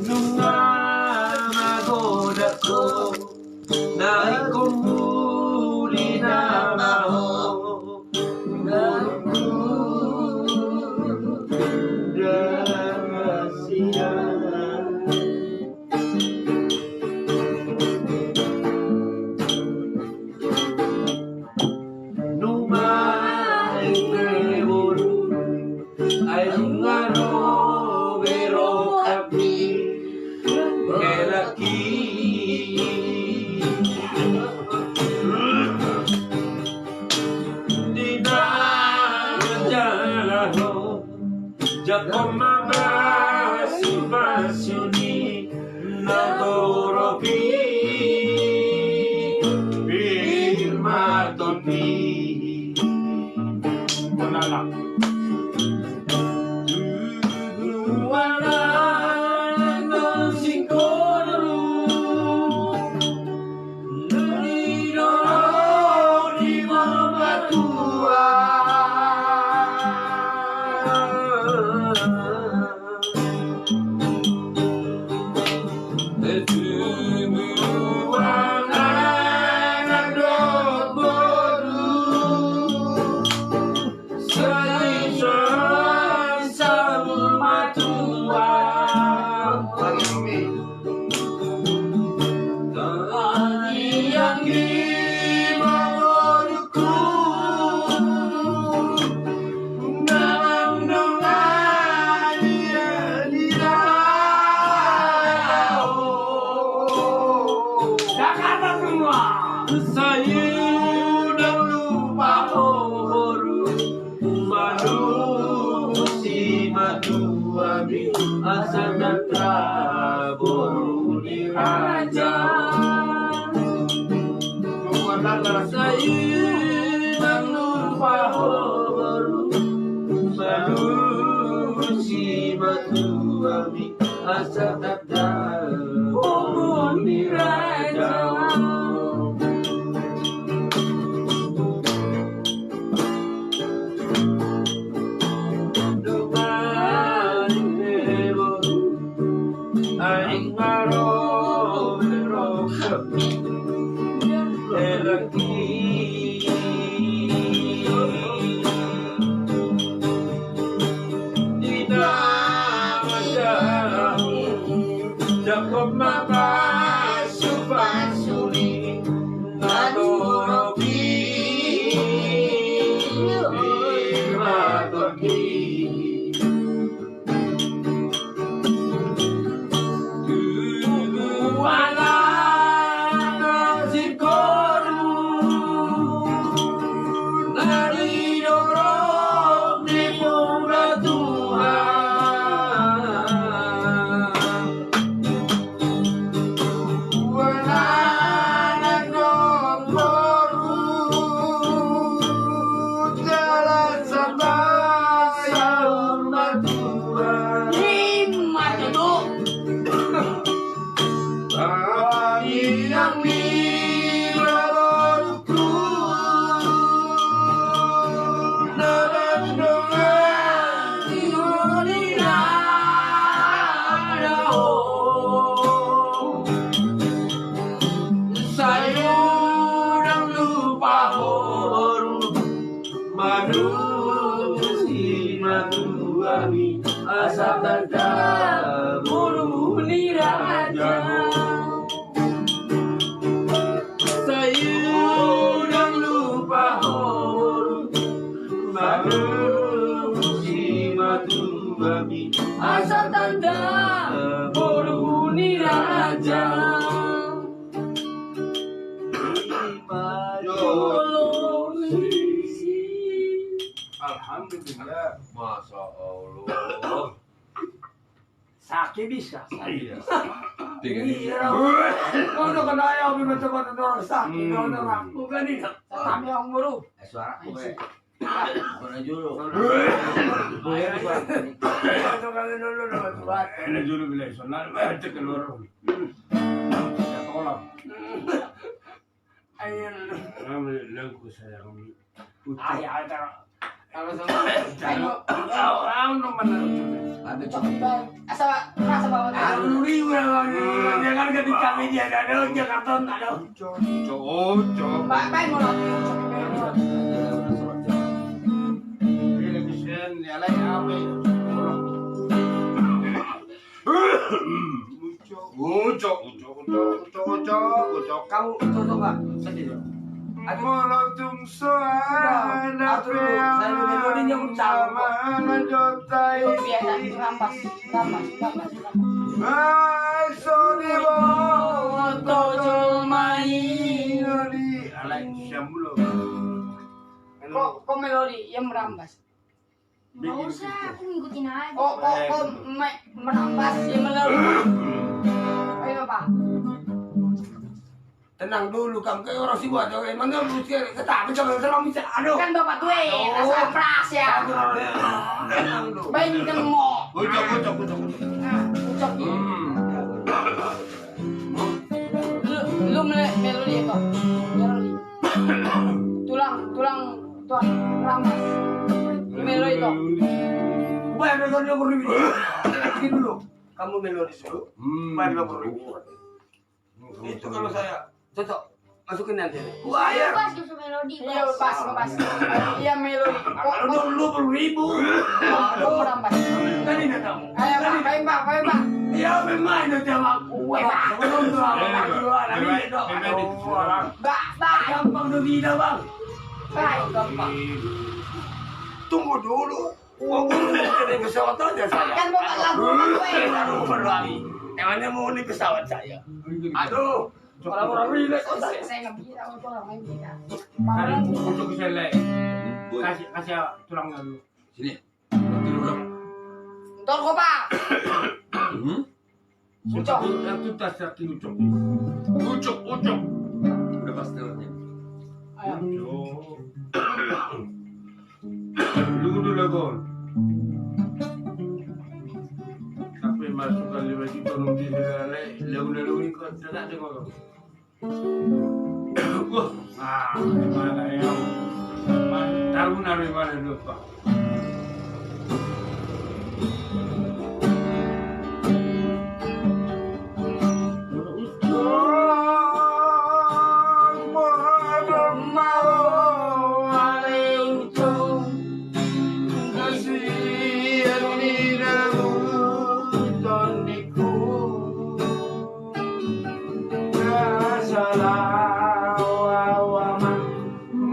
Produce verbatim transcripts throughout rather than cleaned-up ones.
Nunga magodang ho, na ingkon muli nama ho. Nunga ingkon muli nama ho. Ai nunga ro be rongkapmi, helakki. Di na manjalo, jangkon ma pasupasu ni na torop i, pir ma tondi. Tubu anak na singkoru, na nidok ni boru matua. Tubu anak dohot boru, sai saur matua. Tangiang ni ma borungku, na mandongani raja on. Jakarta semua. Sai unang lupa ho boru, manusi matuami, asa tanda boru ni raja. Sai unang lupa ho boru, manusi matuami, asa tanda boru ni raja. Dung i boru, ai nunga ro be rongkapmi, helakki. Di na manjalo, jangkon ma pasupasu ni na torop i, pir ma tondi. Tubu anak na singkoru, na nidok ni boru matua. Tubu anak dohot boru, jala sampai saur matua. Ima tutu. Tangiang ni ma borungku, na mandongani raja on. Sai unang lupa ho boru, manusi matuami, asa tanda boru ni raja. Sai unang lupa ho boru, manusi matuami, asa tanda boru ni raja. Alhamdulillah. Masya Allah. Saki bisa. Iya. Iya. Kau udah kena ya, tapi macam mana orang saki, kau udah ngaku kan ini. Kami yang baru. Eh, suara aku, eh. Kena julu. Kena julu, bila sonar, baca keluar. Ya, tolong. Ayo. Kami lagu sayang. Ayo, ayo. Kalau sama, kalau, kalau, kalau, mana? Ada cok. Asal rasa bawa. Aduh, lu liu ya, Bang. Jangan ke di kami dia ada, ada, Jakarta ada. Cok, cok. Pak, Pak, mau lagi, cok. Ini bisa, ini alai apa ya? Ucok, ucok, ucok, ucok, ucok, ucok. Kau ucok, ucok, Pak. Sedih, Pak. Aduh. Molo tung so ada. Aduh, saya udah melodi yang ucok. Mana jotai. Biasa, rampas, rampas, rampas, rampas. Ai, so di boto jolma i. Alai, siam dulu. Kok, kok melodi yang merambas? Nggak usah, aku ngikutin aja. Oh, kok, kok me-, merambas ya, menurut. Ayo, Pak. Tenang dulu, kamu kayak orang sibuk aja, kayak mana lu sih, kata apa, coba, coba, bisa, aduh. Kan Bapak tua, rasa keras ya. Tenang dulu. Baik, kita mau. Ucok, ucok, ucok, ucok. Nah, ucok ya. Hmm. Lu, lu mele-, melodi itu. Melodi. Tulang, tulang, tulang ramas. Melodi itu. Bayar dua puluh ribu. Ini dulu. Kamu melodi dulu. Hmm. Bayar dua puluh ribu. Itu kalau saya cocok. Masukin nanti. Wah, ya. Pas, pas melodi, iya, pas, pas. Iya, melodi. Kalau dua puluh ribu. Oh, kurang pas. Tadi udah tahu. Ayo, Pak, main, Pak, main, Pak. Iya, main, main, udah, Bang. Wah, Bang. Belum tuh, Bang. Ayo, ayo, ayo, ayo. Aduh, Bang. Bang, Bang. Gampang tuh, tidak, Bang. Bang. Gampang. Tunggu dulu. Wah, gua udah dari pesawat aja saya. Kan bawa lagu, Bang, gue. Aduh, Bang. Emangnya mau di pesawat saya? Aduh. Orang-orang relax, oh, saya. Saya nggak bisa, orang lain bisa. Kasih, kasih, kasih tulangnya dulu. Sini. Dulu, dulu. Ntar kok, Pak. Hmm? Ucok. Yang tuntas, yang ucok. Ucok, ucok. Udah pasti lewatnya. Ayo. Ucok. Dulu, dulu, Bang. Tapi masuk kali lagi turun di sini, le-, le-, le-, le-, ikut, tidak ada, Bang. Wah, ah, mana ya? Tahu nari mana lupa.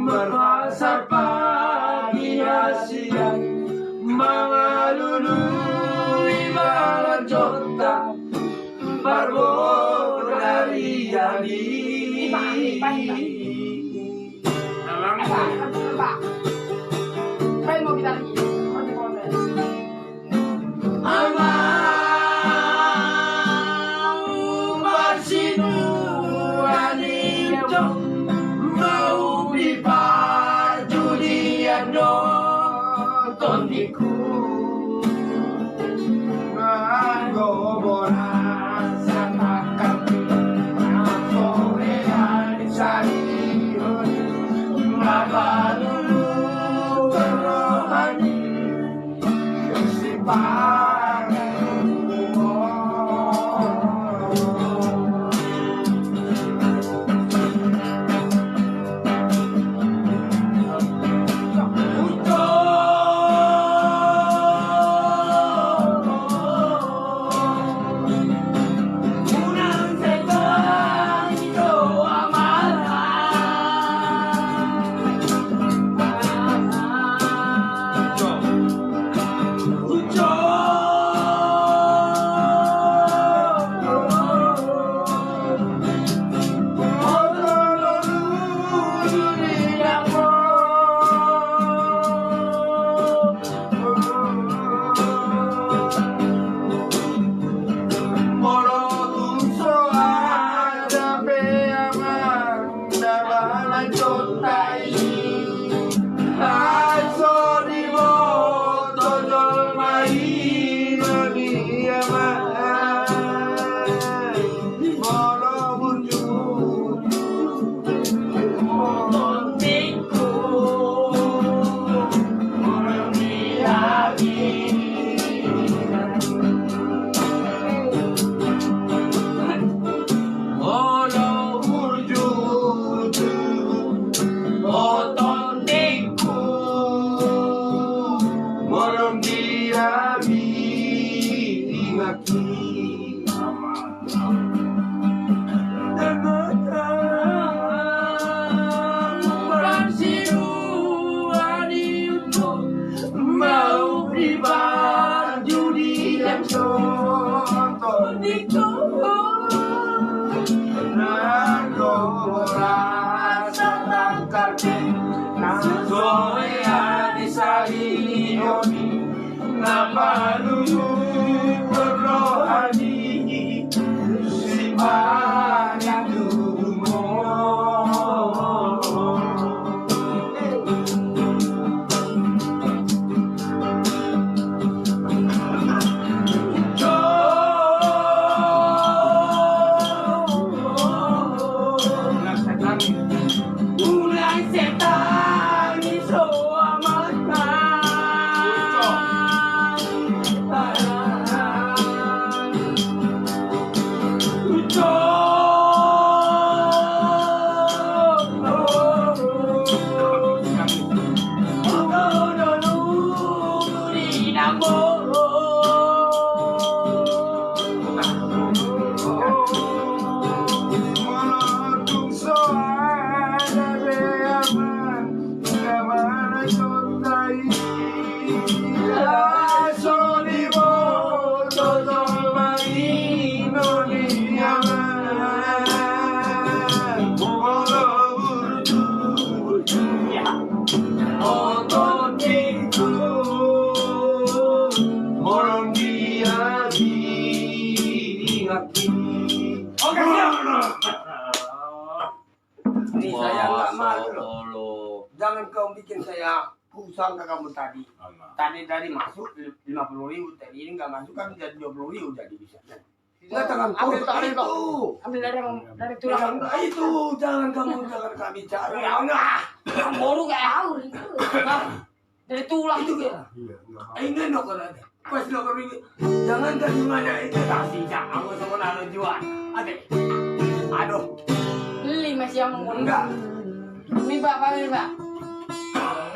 Marpasar pagi hasian, mangalului balanjonta, marbodari ali. Amang, parsinuan i do, maubi parjudian do tondingku. Anggo boras satangkap, anggo rean sari. Oke, siap. Ini saya nggak malu loh. Jangan kau bikin saya kusangka kamu tadi. Tadi, tadi masuk lima puluh ribu, tadi ini nggak masuk kan jadi dua puluh ribu jadi bisa. Nggak, tangan kau itu. Ambil dari, dari tulang. Itu jangan kamu, jangan kami cari. Boru kayak. Dari tulang itu juga. Ini no, kalau ada. Pas lo kami, jangan kasih mana itu kasih cak. Aku sama naro jual. Ada. Aduh. Beli masih yang mau. Enggak. Ini Pak, Pak, ini Pak.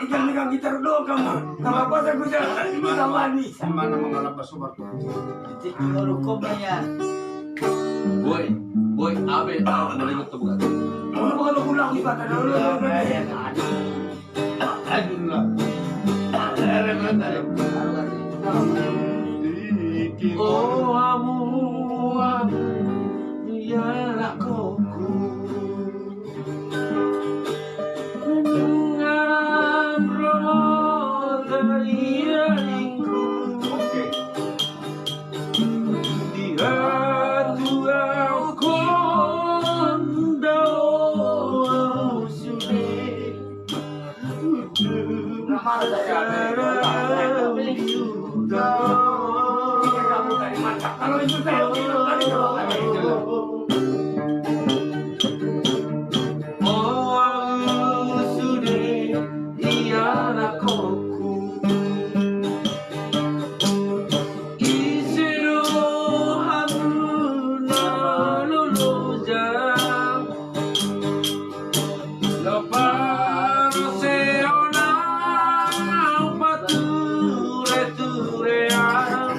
Ikan megang gitar doang kamu. Kalau pas aku jalan, ini sama nih. Sama nama ngalap sobat. Cek dulu kok bayar. Boy, boy, abe, abe, boleh ikut bukan? Kalau bukan aku lagi kata dulu. Aduh lah. Oh, amu, amu, ya, lakoku. Dengan romo dari lingku. Di hatu au kondau sude. Ise do hamu na loloja, laparoseon au patureturean,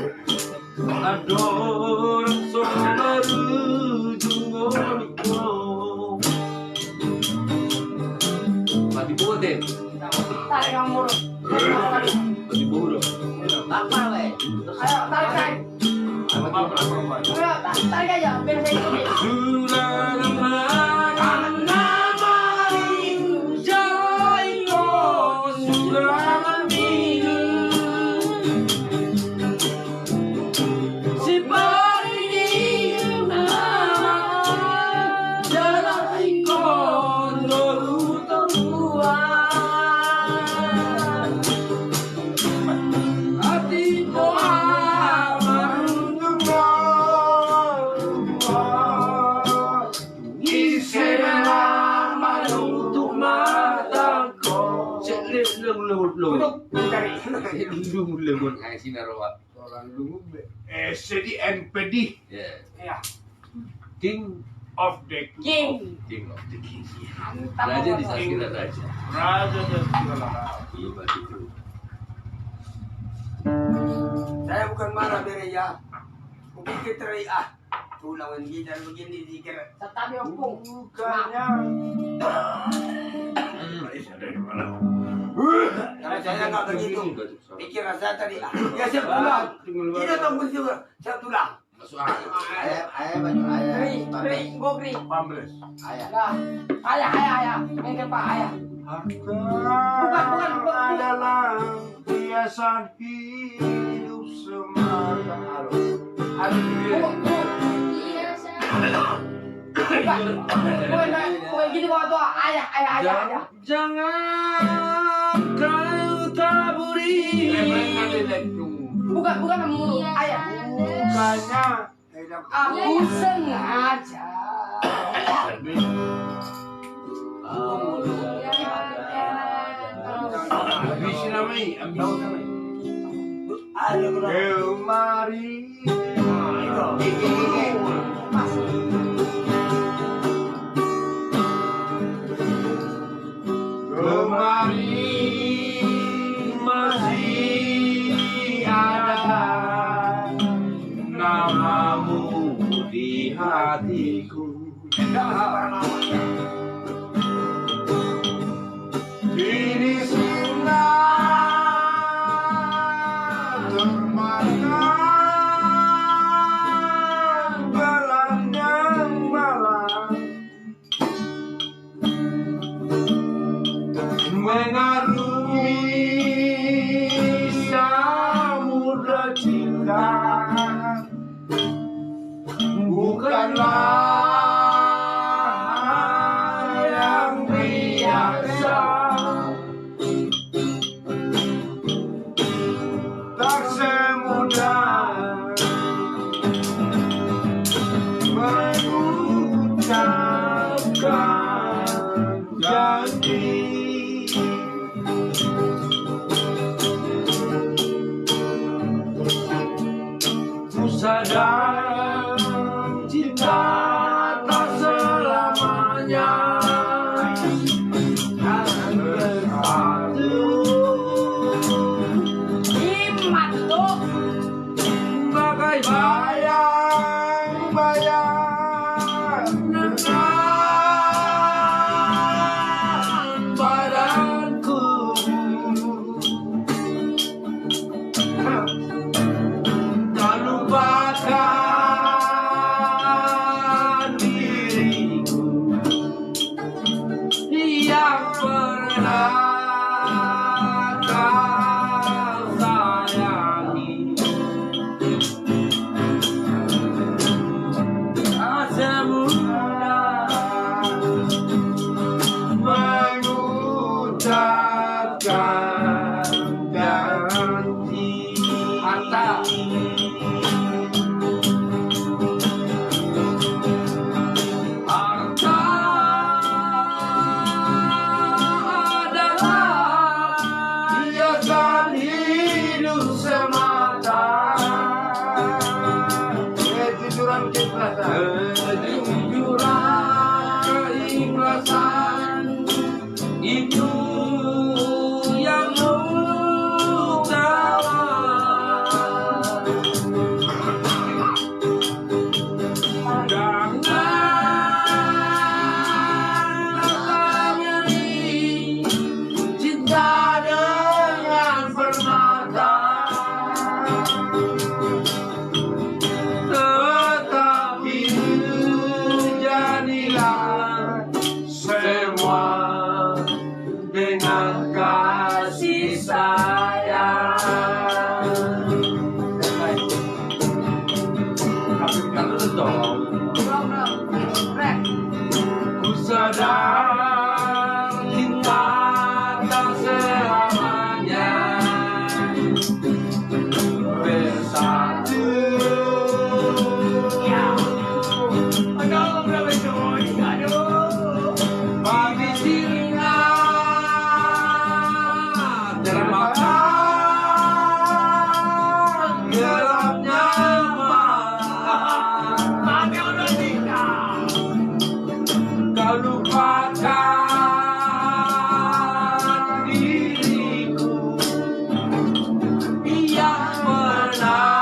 andorang so marujung on. Mati bote. Tarik kamu. Mati bodo. Apa, weh? Ayo, tarik, tarik. Ayo, ta-, tarik aja, biar saya ikutin. Sudah lama. Sudah lama. Orang lungun be. Eh, jadi N P D. Ya. King of the king. King of the king. Mantap. Raja di Sasira Raja. Raja di Sasira Raja. Iya, begitu. Saya bukan marah, bere, ya. Kupikir teri, ah. Tulangan gitar begini dikira. Tetapi ompung. Bukannya. Kalau saya nggak begitu. Pikiran saya tadi, ah, ya, siap tulang. Tidak tahu juga, siap tulang. Masuk angin. Ayah, ayah, baju ayah. Kering, kering, gua kering. Pambres. Ayah. Dah. Ayah, ayah, ayah. Yang depan, ayah. Harta. Bukan, bukan, bukan. Adalah hiasan hidup semata. Aduh. Aduh. Bu, bu. Bukan, bukan, bukan gini, bawa tua. Ayah, ayah, ayah, ayah. Jangan kau taburi. Bukan, bukan, ayah. Bukannya. Aku sengaja. Ambisi nama i, ambisi. Kemari. Kemari masih ada namamu di hatiku. Kini sudah termakan belakang malam. Mengarungi samudra cinta bukanlah Janji. Ku sadar cinta tak selamanya akan bersatu. Imat tu. Bagai bayang-bayang dengan badanku. Tak lupakan diriku yang pernah kau sayangi. Tak semudah mengucapkan janji. Harta. Harta adalah hiasan hidup semata. Kejujuran, keikhlasan. Kejujuran, keikhlasan. Itu yang utama. Jangan kau tanyai cinta dengan permata, tetapi hujanilah semua dengan kasih sayang. Ku sadar cinta tak selamanya bersatu. Pagi siang termakan gelapnya malam. Kau lupakan diriku yang pernah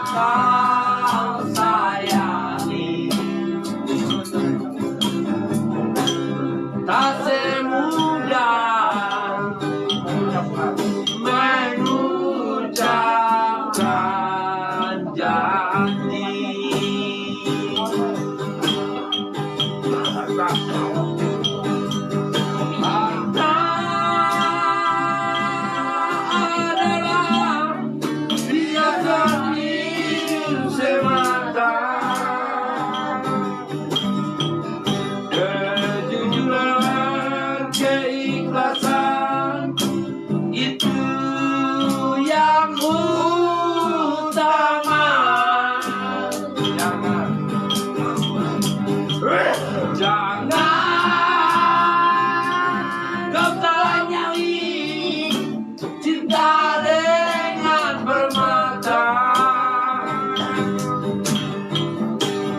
kau sayangi. Tak semudah mengucapkan janji. Harta adalah hiasan hidup semata. Kejujuran, keikhlasan, itu yang utama. Jangan, jangan kau tanyai cinta dengan permata,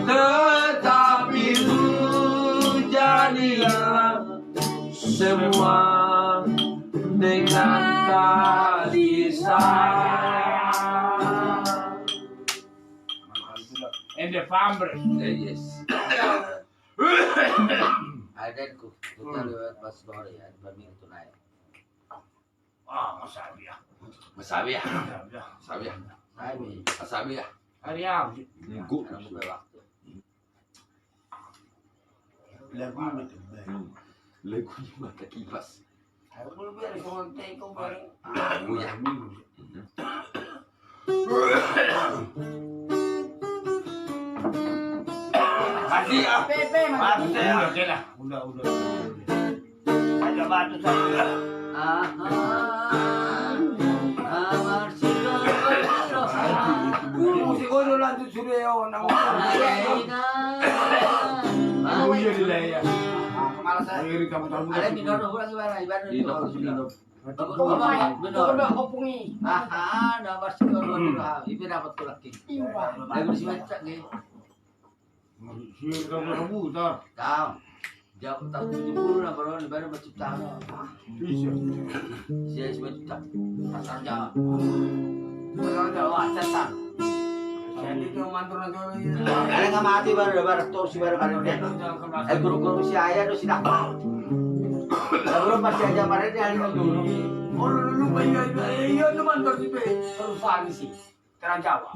tetapi hujanilah semua dengan kasih sayang. And the farmer. Eh, yes. Aden ku, ku tali wet pas dori, aden pamir tu nai. Ah, masabi ah. Masabi ah. Masabi ah. Masabi ah. Masabi ah. Hari ah. Minggu. Ada buka waktu. Lagu ini tuh, Bang. Hmm. Lagu ini mata kipas. Aku belum biar sama teko bareng. Lagu ya. Masih ah. Pepe, masih. Masih ah. Udah, udah. Udah, udah. Ada batu satu. Aha. Amar sudah. Musik udah lanjut sudah ya, nang. Ada minor, orang gimana? Ibarat itu. Minor. Bapak, bapak, minor. Bapak, bapak, opung i. Aha, na pasti kalau minor, ha, ibu dapat kurang ki. Iya, Pak. Lagu si Macak, gitu. Sian kamu buta. Tahu. Jauh tak tujuh puluh lah, baru, baru menciptakan. Bisa. Sian si Macak. Pasar Jawa. Pasar Jawa, catatan. Jadi itu mantul nanti. Ada nggak mati baru, baru torsi baru kali ini. Eh, guru-guru si ayah tuh si Dakmal. Lah, belum pasti aja kemarin dia ada dulu. Oh, dulu, iya, iya, iya, itu mantul si Pe. Terus Fahri sih. Tera Jawa.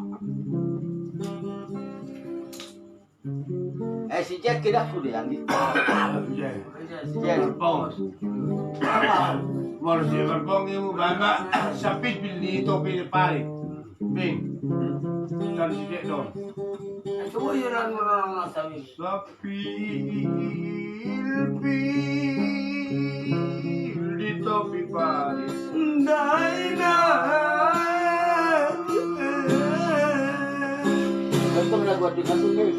Eh, si Jack, kira aku deh, Andi. Iya. Si Jack. Bos. Mau si Bang, ibu bapak, sapit di topi di parit. Bing. Kan si Jack dong. Itu iya, orang, orang, orang, sabi. Sapit. Pilpil di topi parit. Dainang. Ganteng lagu Adi Ganteng, guys.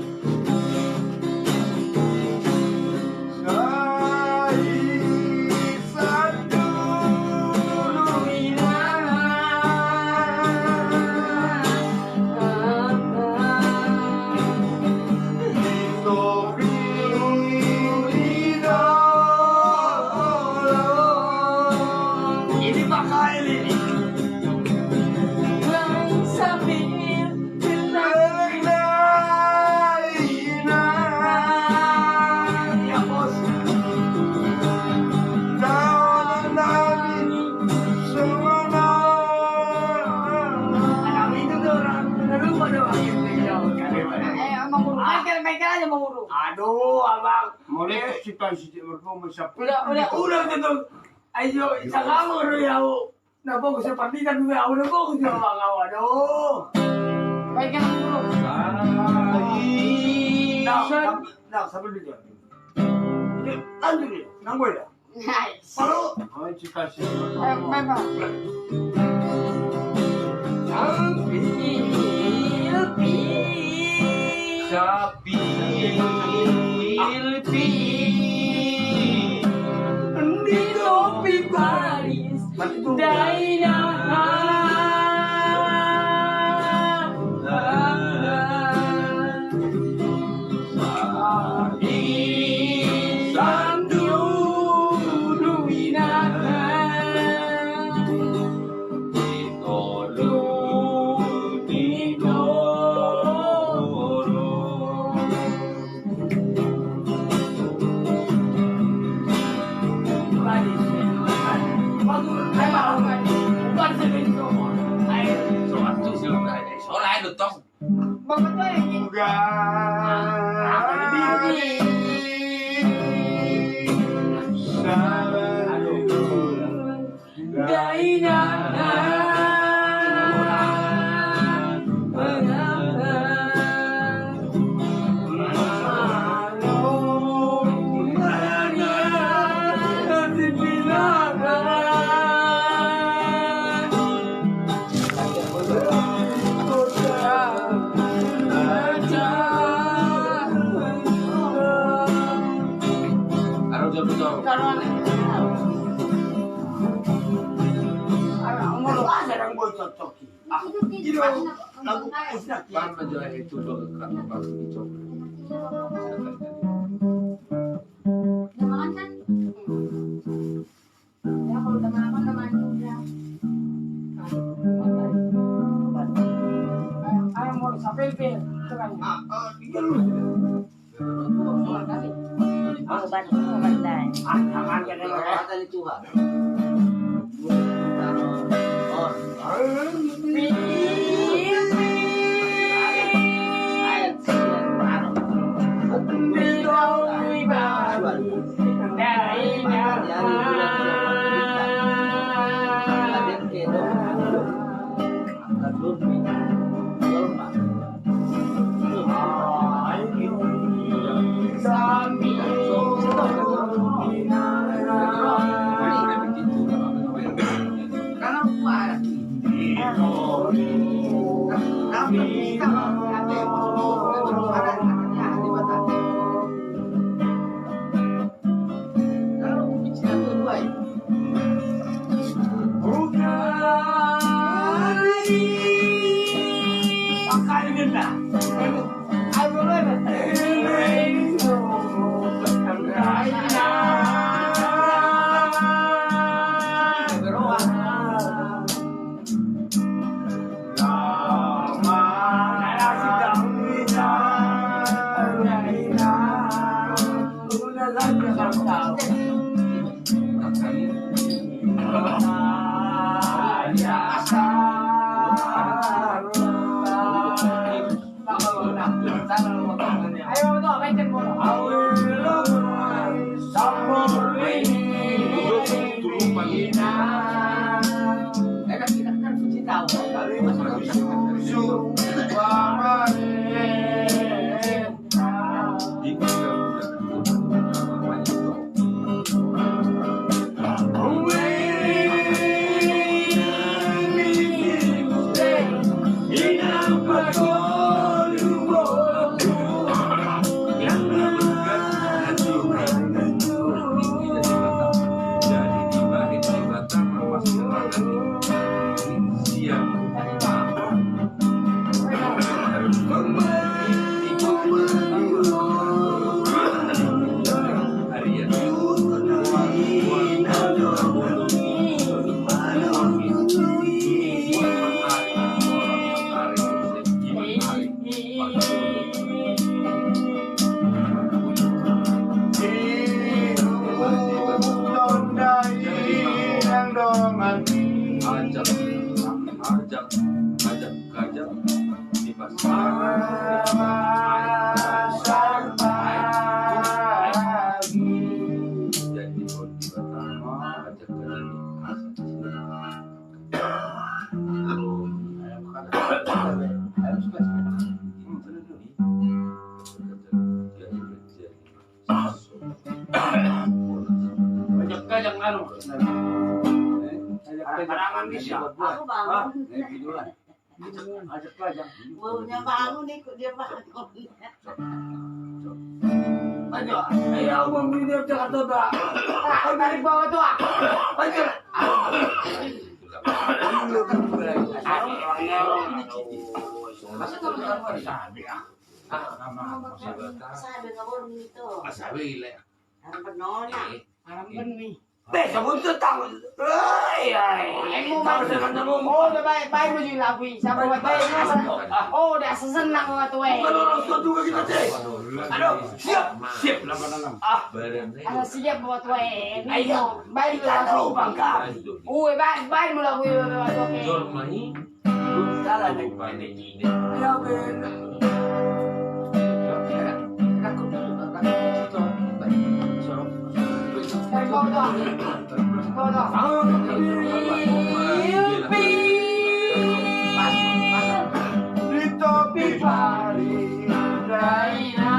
Sai sandulu inang. Ini Makail ini. Ya, bos. Eh, Mang Guru, Michael, Michael aja, Mang Guru. Aduh, abang. Mulai si Tan si Cik Merpong, siap. Udah, udah. Udah, udah, udah. Ayo, sakamu, udah, ya, oh. Na fokus ya, perhatikan dulu, ya, udah fokus ya, Bang, aduh. Baik, yang dulu. Nah, nah, sambil dulu. Lanjut ya, nang gue ya. Nice. Baru. Oh, cita sih. Eh, baik, Bang. Sambil, sambil. Pilpil di topi parit dainang. Sandulu inang. Di tolu, di tolu. Bukan. Dainang. Ajak, ajak, ajak, ajak di pasar. Jadi, kalau di Batam, ajak, ajak di pasar. Ajak, ajak, anu. Ajak, ajak. Aku bangun. Ajak, ajak. Maunya bangun, ikut dia bangun. Ayo, ayo, bangun dia, Jakarta, Pak. Aku dari bawah tuh, ah. Ayo. Masa kamu, kamu ada sabi, ah? Ah, nama, sabi, nggak boleh gitu. Ah, sabi, gila. Harapan nona. Harapan nih. Be, sabun tu tangan. Ai, ai. Ai, mau tahu dengan nama. Oh, udah baik, baik, mau jadi lagu ini. Siapa buat baik? Oh, udah senang sama tuh, eh. Bukan orang tua juga kita, Cek. Aduh, siap, siap. Ah, ada siap buat tuh, eh. Ayo, baik, kita tahu, Bang, Kak. Ue, baen, baen molo gue, gue, gue, oke. Jorma i. Salah nih. Ayo, Ben. Eh, kau dah. Kau dah. Ilpi. Pas, pas. Di topi pari. Daina.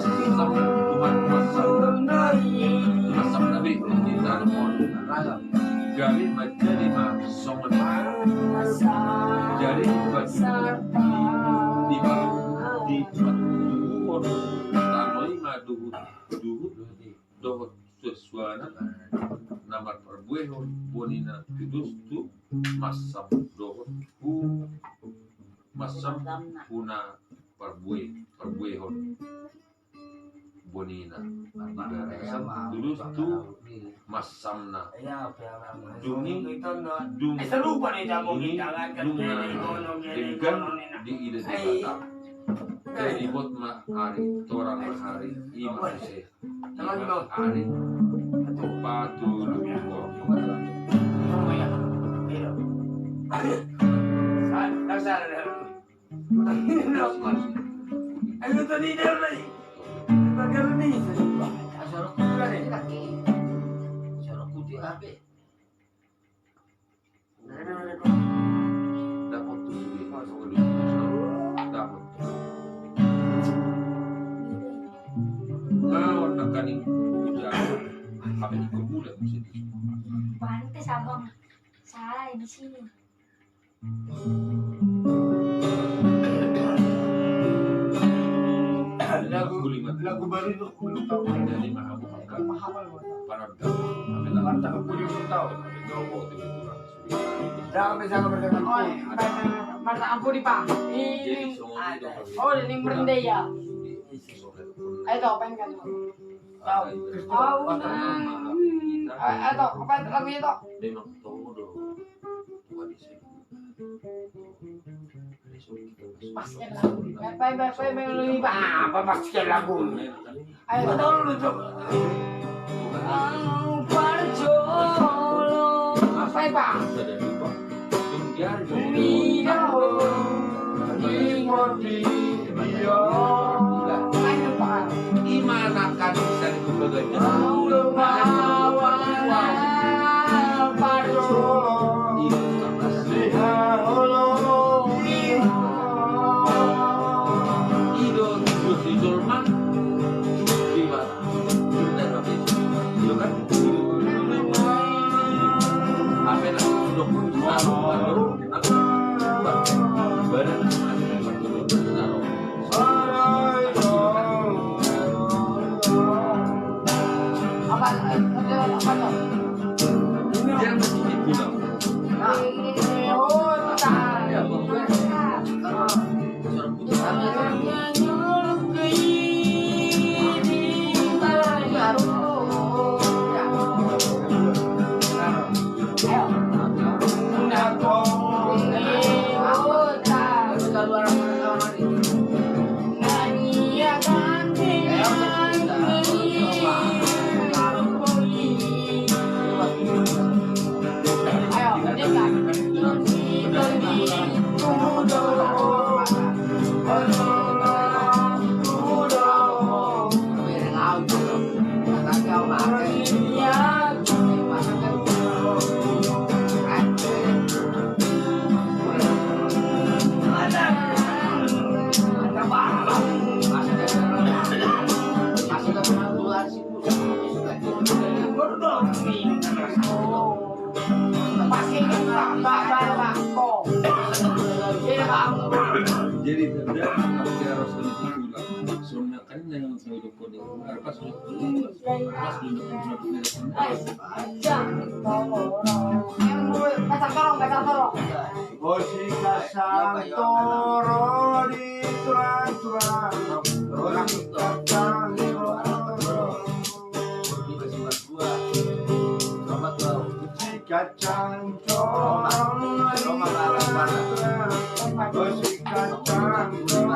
Tuhan, Tuhan, Tuhan, Tuhan, Tuhan, Tuhan, Tuhan, gabe manjadi ma songon i. Jadi bagi di, di, di patuduhon tano i ma duhut, duhut dohot suansuanan na marparbuehon bonina tudos tu mansam dohot hu mansam hu na parbue, parbuehon bonina. Di barasan tudos tu mansamna. Dung i, dung i, dung i nunga denggan diida Debata. Jadi bot ma ari, torang ma ari, ima muse ima ari patuluhon. Ayo tadi dari. Bagian ini. Suara putih lagi. Suara putih apa? Dapot tu. Dapot tu. Lawan nakaning ujar. Apa di permulaan bisa di. Pantes abang. Salah di sini. Lagu, lagu baru itu sepuluh tahun. Jadi, mahal bukan? Mahal, mahal. Parah, mantap, sepuluh tahun. Sampai sana berjalan. Oh, mantap, ampun, Pak. Ini, oh, ini merende ya. Ayo, Pak, kan. Tahu. Tahu. Ayo, Pak, lagunya, Pak. Memang tahu dong. Pas kan lagu. Apa, apa, apa, apa, apa, apa, pas kan lagu. Ayo, betul lu, Cok. Parjolo. Apa, apa? Iya. Ayo, Pak. Imana kan bisa dibuka gajah. Udah bawa. Parjolo. Iya. Ido, ido, ido, man. Iba. Ido kan? Apa nak? Ido. Badan. Apa? Apa tuh? Dia masih di pulau. Jadi, tidak ada yang harus kita ulang. Soalnya kan yang saya udah kode, apa sih? Pas udah kode. Hosi kasantoro di tulang-tulang. Hosi kasantoro. Hosi kasantoro di tulang-tulang. Hosi kasantoro.